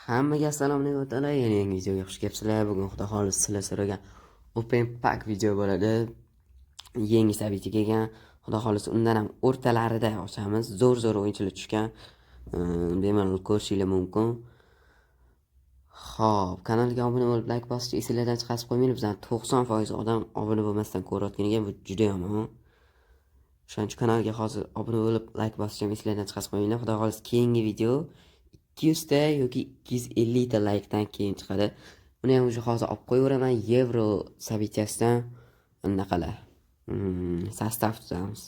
Hammaga assalomu alaykum o'rtoqlar, yana yangi videoga xush kelibsizlar. Bugun xudo xohlasa sizlar so'ragan open pack video bo'ladi. Yangi событие kelgan. Xudo xohlasa undan ham o'rtalarida ochamiz. Zo'r-zo'r o'yinchilar tushgan. Bemalol ko'rishinglar mumkin. Xo'p, kanalga obuna bo'lib, like bosishni esinglardan chiqarib qo'ymanglar. Bizdan 90% odam obuna bo'lmasdan ko'rayotgan ekan, bu juda yomon. O'shaning uchun kanalga hozir obuna bo'lib, like bosishni ham esinglardan chiqarib qo'ymanglar. Xudo xohlasa keyingi video 200 ta yoki 250 ta laykdan keyin chiqadi. Uni ham уже hozir olib qo'yaveraman. Yevro события sidan anaqalar. Состав tuzamiz.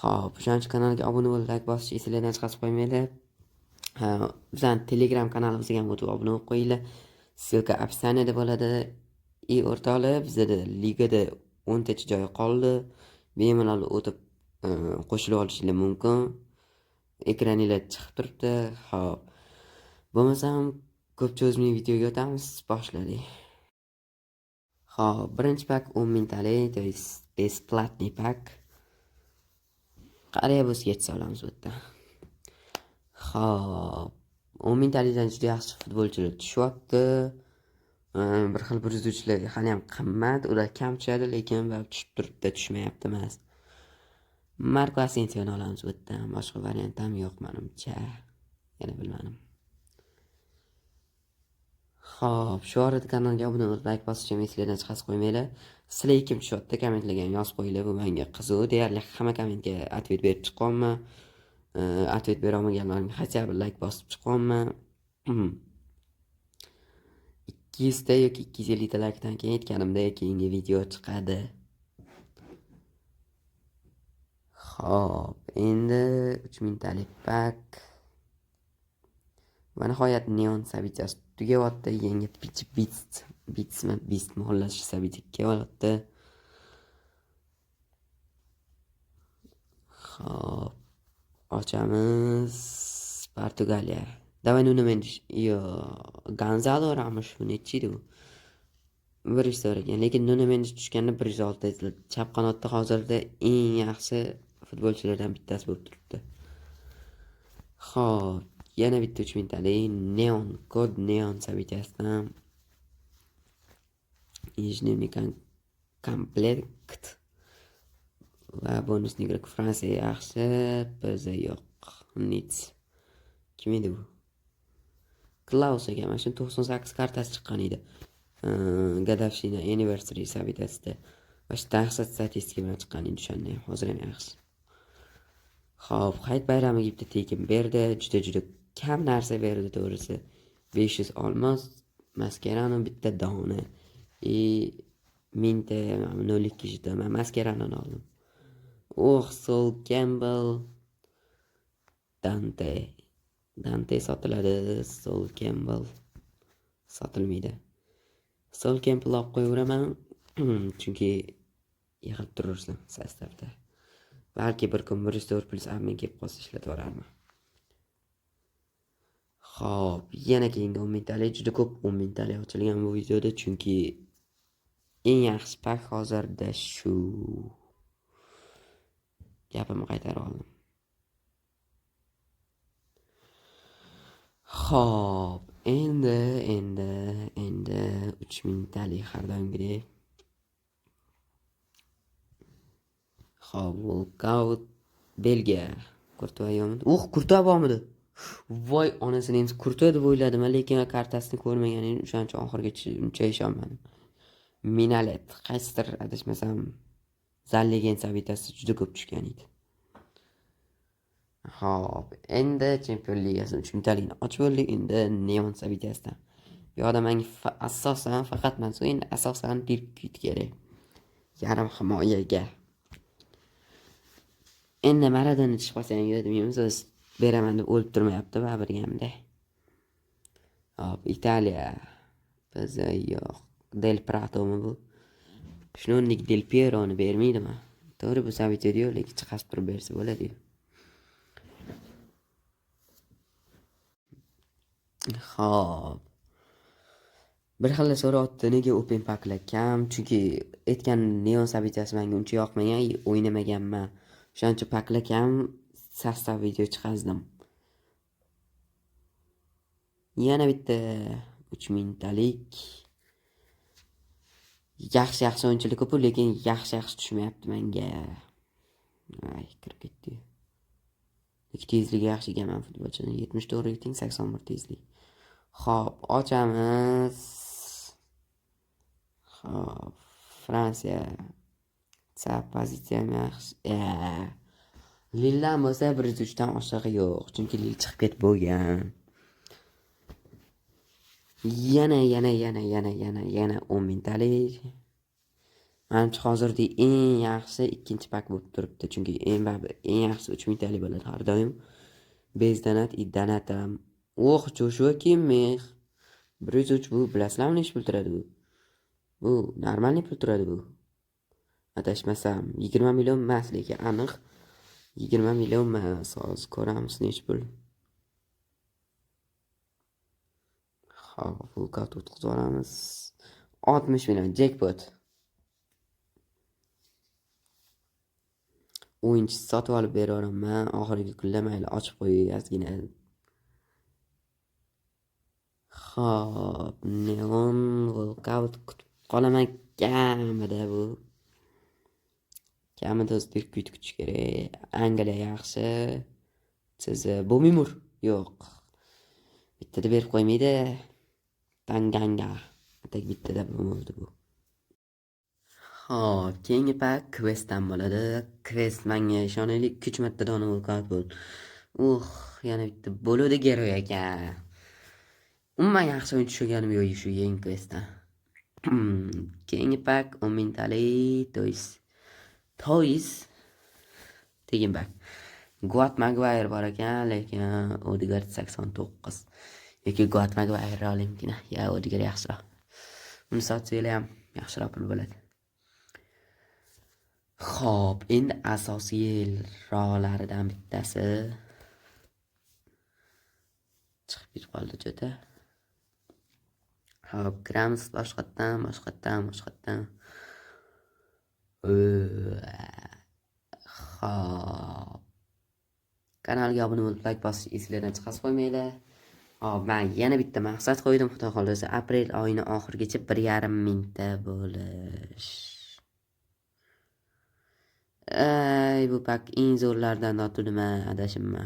Xo'p, o'shaning uchun kanalga obuna bo'lib, like bosishni esinglardan chiqarib qo'ymanglar. Ha, bizning Telegram kanalimizga ham o'tib obuna bo'lib qo'yinglar. Ссылка описание da bo'ladi. И o'rtoqlar, bizada ligada 10 tacha joy qoldi. Bemalol o'tib qo'shilib olishinglar mumkin. Ekraninglar chiqib turibdi. Xo'p. Bo'lmasam ko'p cho'zmay videoga o'tamiz. Boshladik. Xo'p, birinchi pak 10 mingtalik, то есть бесплатный pak. Qariya bo'lsa yetsa olamiz bu yerda. Xo'p, 10 mingtalikdan juda yaxshi futbolchilar tushyapti. Bir xil 103lar hali ham qimmat, ular kam tushadi, lekin baribir tushib turibdi, tushmayapti emas. Marko Asensioni olamiz bu yerdan. Boshqa variant ham yo'q menimcha. Yana bilmadim. Xo'p, shu orada kanalga obuna bo'lib, like bosishni ham esinglardan chiqarib qo'ymanglar. Sizlar kim tushyapti, kommentlarga ham yozib qo'yinglar. Bu menga qiziq. Deyarli hamma kommentga ответ berib chiqyapman. Ответ bera olmaganlarimga хотя бы like bosib chiqyapman. 200 ta yoki 250 ta laykdan keyin aytganimdek keyingi video chiqadi. Xo'p, endi 3000 talik pak. Va nihoyat Neon события si tugayapti. Yangi Pitch Beast, Beatsmi, Beastmi, xullas shu событие kelyapti. Xo'p, ochamiz. Portugaliya. Давай Nuno Mendes. Yo, Gonzalo Ramos bu nechi edi u? 104 ekan, lekin Nuno Mendes tushganda 106 edi. Chap qanotda hozirda eng yaxshi futbolchilardan bittasi bo'lib turibdi. Xo'p, yana bitta 3000 talik Neon, kod Neon события sidan ежедневный комплект va bonusный игрок Fransiya yaxshi, PZ yo'q. Nits. Kim edi bu? Klaus ekan, mana shu 98 kartasi chiqqan edi. Годовщина anniversary события sida. Va shu dahshat statistika bilan chiqqan edi o'shanda ham, hozir ham yaxshi. Xo'p, hayit bayramiga bitta tekin berdi. Juda-juda kam narsa berdi to'g'risi. 500 olmos, Mascherano bitta dona. И mingta 0.2 juda man Mascherano'ni oldim. Oh, Sol Campbell, Dante. Dante sotiladi, Sol Campbell sotilmaydi. Sol Campbell olib qo'yaveraman, chunki yig'ilib turursin состав da. Balki bir kun 104 plus admin kelib qolsa ishlatib yuborarman. Xo'p, yana keyingi 10 mingtalik, juda ko'p 10 mingtalik ochilgan bu videoda, chunki eng yaxshi pak hozirda shu. Gapimni qaytarib oldim. Xo'p, endi 3000 talik har doimgidek. Xo'p, walkout Belgiya. Kurtua yo'qmidi? Uh, Kurtua bormidi? Voy, onasini endi Kurtua deb o'yladim, lekin kartasini ko'rmagan edim, o'shaning uchun oxirigacha uncha ishonmadim. Minalet, qaysidir adashmasam Zalligen события si juda ko'p tushgan edi. Xo'p, endi Chempion Ligasini 3000 talikni ochib bo'ldik, endi Neon события sidan. Bu yoqda menga asosan faqat mana shu endi asosan Dirk kerak. Yarim himoyaga. Endi Maradona tushib qolsa ham yo'q demaymiz, o'zi beraman deb o'lib turmayapti baribir hamda. Hop, Italiya. Bizda yo'q. Del Pratomi bu? Shuni o'rniga Del Pieroni bermaydimi? To'g'ri, bu событие yo'q, lekin chiqarib turib bersa bo'ladi-yu. Xo'p. Bir xil so'rayapti, nega open packlar kam? Chunki aytgan Neon события si menga uncha yoqmagan, o'ynamaganman. O'shaning uchun paklar kam, состав video chiqazdim. Yana bitta 3000 talik. Yaxshi yaxshi o'yinchilar ko'p, lekin yaxshi yaxshi tushmayapti menga. Ay, kirib ketdi. Lekin tezligi yaxshi ekan mana futbolchini. 74 reyting, 81 tezlik. Xo'p, ochamiz. Xo'p, Fransiya. Chap pozitsiyam yaxshi. Lildan bo'lsa 103 dan oshig'i yo'q, chunki Lil chiqib ketib bo'lgan. Yana yana yana yana yana yana 10 mingtalik. Manimcha hozirda eng yaxshi ikkinchi pak bo'lib turibdi, chunki eng eng yaxshi 3 mingtalik bo'ladi har doim. Без донат и донат ham. Oh, Joshua Kimmich. 103, bu bilasizlarmi nechi pul turadi bu? Bu нормальный pul turadi bu. Adashmasam 20 million emas, lekin aniq 20 million emas. Hozir ko'ramiz nechi pul. Xo'p, walkout o'tkazib olamiz. 60 million jackpot. O'yinchi sotib olib beraveraman. Oxirgi kunda mayli ochib qo'yay ozgina. Xo'p, neon walkout kutib qolaman kamida bu. Kamida o'zi tirkuyt kutish kerak. Angliya yaxshi. CZ Bomimur yo'q. Bittada berib qo'ymaydi. Tanganga. Tak bittada bo'ldi bu. Xo'p, keyingi pak Questdan bo'ladi. Quest menga ishonaylik 3 marta dona walkout bo'ldi. Yana bitta bo'ladi geroy ekan. Umuman yaxshi o'yin tushirganim yo'q shu yangi Questdan. Keyingi pak 10 mingtalik, to'yis. To'yis tekin pak. Guat Maguire bor ekan, lekin Odegaard 89. Yoki Guat Maguire olaymikin? Ya Odegaard yaxshiroq. Uni sotsanglar ham yaxshiroq pul bo'ladi. Xo'p, endi asosiyroqlaridan bittasi chiqib ketib qoldi juda. Xo'p, kiramiz boshqatdan, boshqatdan, boshqatdan. Xo'p. Kanalga obuna bo'lib, like bosish esinglardan chiqarib qo'ymanglar. Xo'p, men yana bitta maqsad qo'ydim, Xudo xohlasa aprel oyini oxirigacha 1,5 mingta bo'lish. Ay, bu pak eng zo'rlaridan nima adashimma.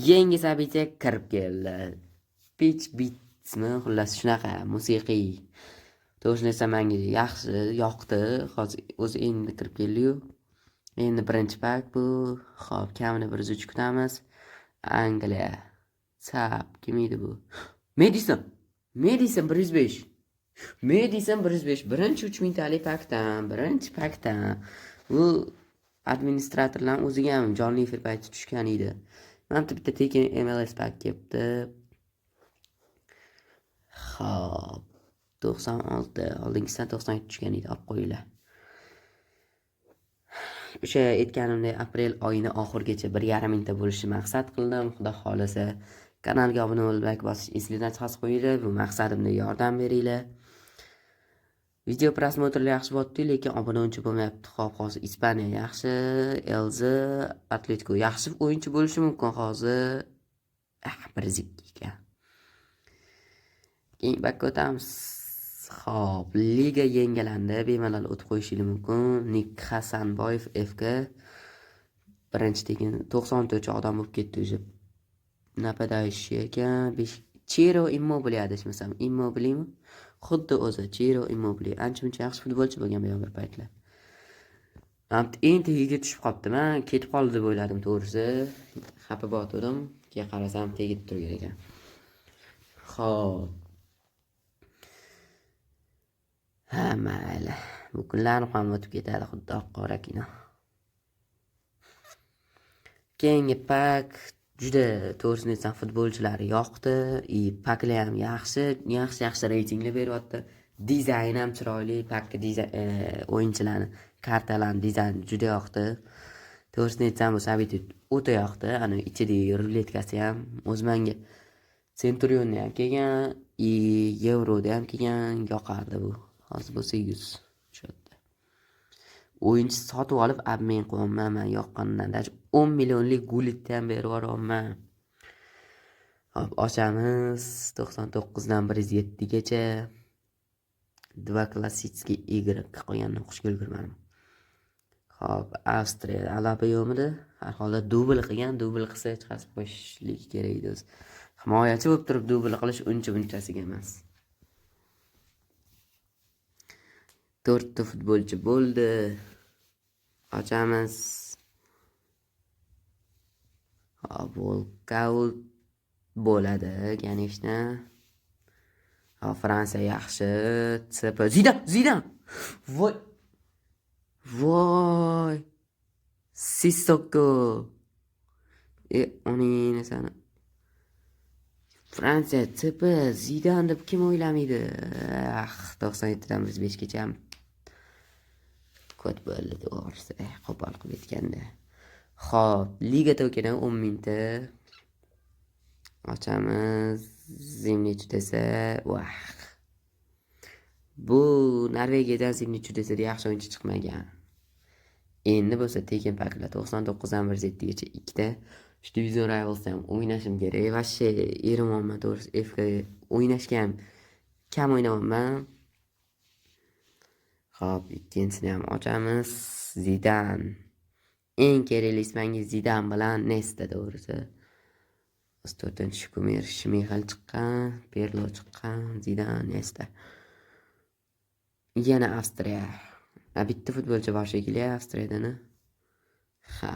Yangi событие kirib keldi. Pitch Beatsmi, xullas shunaqa musiqiy. To'g'risini aytsam menga yaxshi yoqdi. Hozir o'zi endi kirib keldi-yu. Endi birinchi pak bu. Xo'p, kamida 103 kutamiz. Angliya. Sap, kim edi bu? Madison. Madison 105. Madison 105 birinchi 3000 talik pakdan, birinchi pakdan. Bu administratorlar o'ziga ham jonli efir payti tushgan edi. Mana bitta tekin MLS pak kelibdi. Xo'p, 96, oldingisidan 97 tushgan edi, olib qo'yinglar. O'sha aytganimdek aprel oyini oxirigacha 1,5 mingta bo'lishni maqsad qildim. Xudo xohlasa kanalga obuna bo'lib, like bosish esinglardan chiqarib qo'yinglar. Bu maqsadimda yordam beringlar. Video просмотр lar yaxshi bo'lyapti, lekin obuna uncha bo'lmayapti. Xo'p, hozir Ispaniya yaxshi, LZ, Atletico yaxshi o'yinchi bo'lishi mumkin hozir. 102 ekan. Keyin bakka o'tamiz. Xo'p, liga yangilandi, bemalol o'tib qo'yishingiz mumkin. Nik Hasanboyev FK birinchi tekin 94 odam bo'lib ketdi уже. Нападающий ekan. 5 Ciro Immobile adashmasam, Immobilemi? Xuddi o'zi Ciro Immobile ancha muncha yaxshi futbolchi bo'lgan bu bir paytlar. Eng tagiga tushib qolibdi. Man ketib qoldi deb o'yladim to'g'risi. Xafa bo'ldim. Keyin qarasam tegib turgan ekan. Xo'p. Ha, mayli. Bu kunlar ham o'tib ketadi xuddi oq qora kino. Keyingi pak juda to'g'risini aytsam futbolchilari yoqdi. И paklar ham yaxshi, yaxshi yaxshi reytinglar beryapti. Dizayn ham chiroyli, pakka dizayn o'yinchilarni kartalarni dizayni juda yoqdi. To'g'risini aytsam bu событие o'ta yoqdi. Ana ichidagi ruletkasi ham o'zi menga Centurionda ham kelgan, и Yevroda ham kelgan, yoqardi bu. Hozir bo'lsa 100 tushyapti. O'yinchi sotib olib обмен qilyapman man yoqqanidan. Даже 10 millionlik Gullitni ham berib yuboryapman. Xo'p, ochamiz 99 dan 107 gacha. 2 klassический игры qolganini o'qishga ulgurmadim. Xo'p, Avstriya Alaba yo'qmidi? Har holda dubl qilgan, dubl qilsa chiqarib qo'yishlik kerak edi o'zi. Himoyachi bo'lib turib dubl qilish uncha bunchasiga emas. 4 ta futbolchi bo'ldi. Ochamiz. Hop, walkout bo'ladi, конечно. Hop, Fransiya yaxshi. CP Zidan, Zidan. Voy. Voy. Sissoko. Uning sani. Fransiya CP Zidan deb kim o'ylamaydi? Ah, 97 dan 105 gacha ham kod bo'ldi to'g'risi. Qo'pol qilib aytganda. Xo'p, liga tokeni 10 mingta. Ochamiz. Zimniy desa, vah. Bu Norvegiyadan Zimniy desa yaxshi o'yinchi chiqmagan. Endi bo'lsa tekin paklar 99 dan 107 gacha ikkita. Shu Division Rivals'da ham o'ynashim kerak. Вообще erimayapman to'g'risi. FK o'ynashga ham kam o'ynayapman. Xo'p, ikkinchisini ham ochamiz. Zidan. Eng keraklisi menga Zidan bilan Nesta to'g'risi. To'rtinchi Kumir Shmixal chiqqan, Pirlo chiqqan, Zidan, Nesta. Yana Avstriya. Bitta futbolchi bor shekilli Avstriyadan. Ha.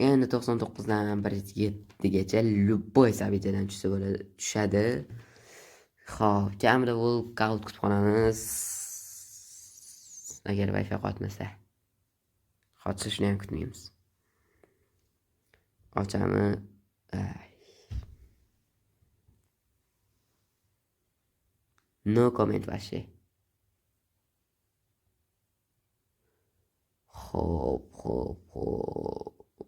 Endi 99 dan 107 gacha любой событияdan tushsa bo'ladi, tushadi. Xo'p, kamida walkout kutib qolamiz. Agar Wi-Fi qotmasa. Qotsa shuni ham kutmaymiz. Ochamiz. No comment вообще. Xo'p, xo'p, xo'p.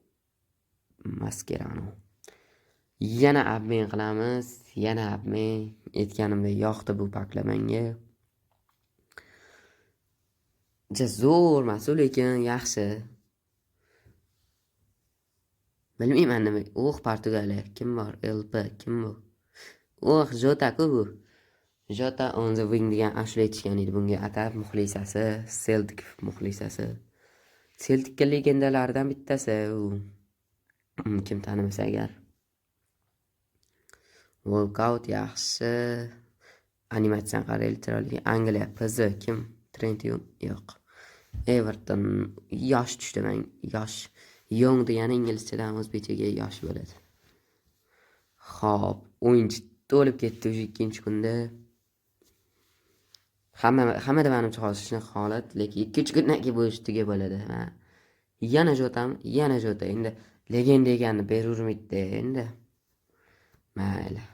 Mascherano. Yana obmen qilamiz, yana obmen. Aytganimdek yoqdi bu paklar menga. Uncha zo'r emas, lekin yaxshi. Bilmayman nima. Oh, Portugaliya. Kim bor? LP kim bu? Oh, Jota-ku bu. Jota on the wing degan ashula aytishgan edi bunga atab muxlisasi, Celtic muxlisasi. Celticka legendalaridan bittasi u. Kim tanimasa agar. Walkout yaxshi. Animatsiyani qaraylik chiroyli. Angliya PZ kim? Trent yo'q. Everton yosh tushdi men yosh. Young degani inglizchadan o'zbekchaga yosh bo'ladi. Xo'p, o'yinchi to'lib ketdi o'sha ikkinchi kunda. Hammada menimcha hozir shunaqa holat, lekin ikkinchi kundan keyin bu ish tugab bo'ladi. Ha. Yana Jotami? Yana Jota. Endi legenda ekanini beravermaydi endi. Mayli.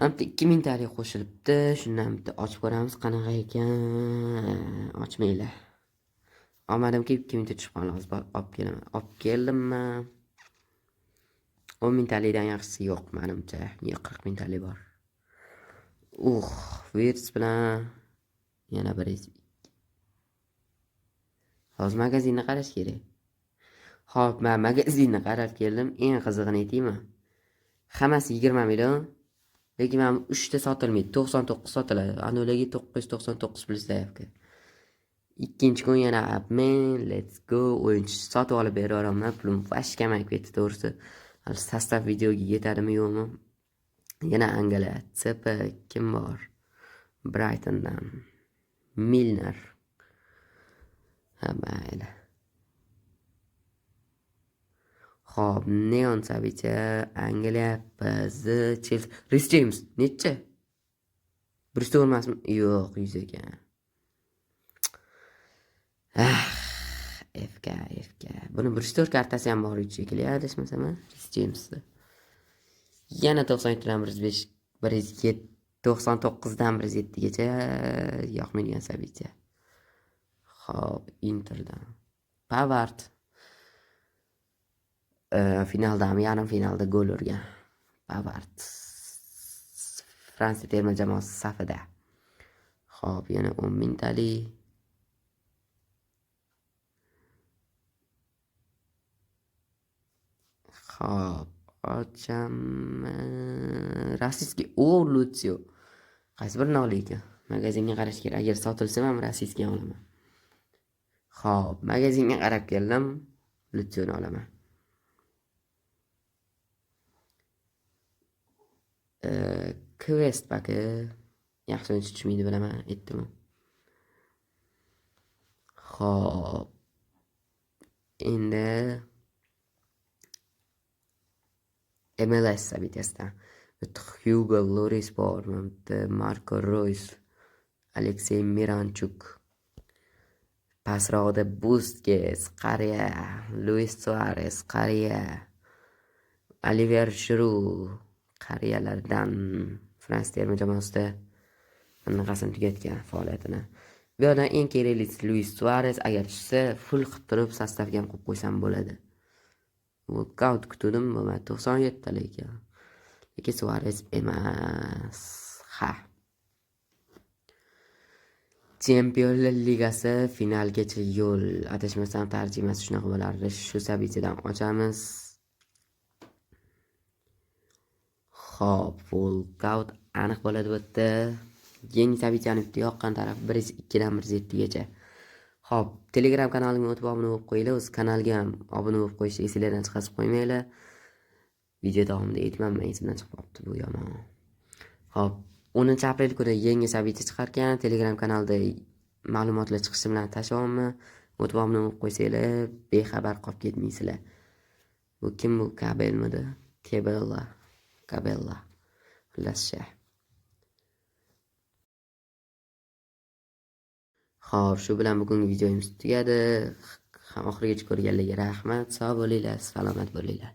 Bitta 2000 talik qo'shilibdi. Shundan bitta ochib ko'ramiz qanaqa ekan. Ochmanglar. Omadimki 2000 ta tushib qoldi. Hozir olib kelaman. Olib keldimmi? 10 ming talikdan yaxshisi yo'q menimcha. 40 ming talik bor. Wirtz bilan yana bir. Hozir magazinni qarash kerak. Xo'p, men magazinni qarab keldim. Eng qizig'ini aytaymi? Hammasi 20 million. Lekin mana 3 ta sotilmaydi. 99 sotiladi. Anularga 999 plyus заявка. Ikkinchi kun yana obmen, let's go. O'yinchi sotib olib beraveraman. Pulim вообще kamayib ketdi to'g'risi. Hali sostav videoga yetadimi yo'qmi? Yana Angliya, CP kim bor? Brightondan Milner. Ha, mayli. Xo'p, Neon Savicha, Angliya, PZ, Chelsea, Reece James necha? Bristol emasmi? Yo'q, 100 ekan. Ah, FK, FK. Buni Bristol kartasi ham bor edi shekilli, adashmasam, Reece Jamesni. Yana 97 dan 105, 107, 99 dan 107 gacha yoqmaydigan Savicha. Xo'p, Interdan. Pavard. Finaldami, yarim finalda gol urgan. Pavard. Fransiya terma jamoasi safida. Xo'p, yana 10 mingtalik. Xo'p, ochammi? Российский o Lucio. Qaysi birini olay ekan? Magazinga qarash kerak. Agar sotilsa ham российский olaman. Xo'p, magazinga qarab keldim. Lucioni olaman. Quest paki yaxshi o'yinchi tushmaydi bilaman, aytdim. Xo'p. Endi MLS событияsidan. Hugo Lloris bor, bitta Marco Reus, Aleksey Miranchuk. Pastroqda Busquets, qariya, Luis Suarez, qariya, Oliver Giroud, qariyalardan Fransiya terma jamoasida anaqasini tugatgan faoliyatini. Bu yerdan eng keraklisi Luis Suarez agar tushsa, full qilib turib sostavga ham qo'yib qo'ysam bo'ladi. Walkout kutuvdim, bo'lmadi. 97 ta lekin. Lekin Suarez emas. Ha. Chempionlar Ligasi finalgacha yo'l. Adashmasam tarjimasi shunaqa bo'lardi. Shu событияdan ochamiz. Xo'p, walkout aniq bo'ladi bu yerda. Yangi событияni bitta yoqqan taraf 102 dan 107 gacha. Xo'p, Telegram kanalimga o'tib obuna bo'lib qo'yinglar. O'z kanalga ham obuna bo'lib qo'yishni esinglardan chiqarib qo'ymanglar. Video davomida aytmanman, esimdan chiqib qolibdi bu yomon. Xo'p, 10-aprel kuni yangi событие chiqarkan, Telegram kanalda ma'lumotlar chiqishi bilan tashlayapman. O'tib obuna bo'lib qo'ysanglar, bexabar qolib ketmaysizlar. Bu kim bu? Kabelmidi? Kebella. Kabella. Xullas. Xo'p, shu bilan bugungi videomiz tugadi. Oxirigacha ko'rganlarga rahmat. Sog' bo'linglar, salomat bo'linglar.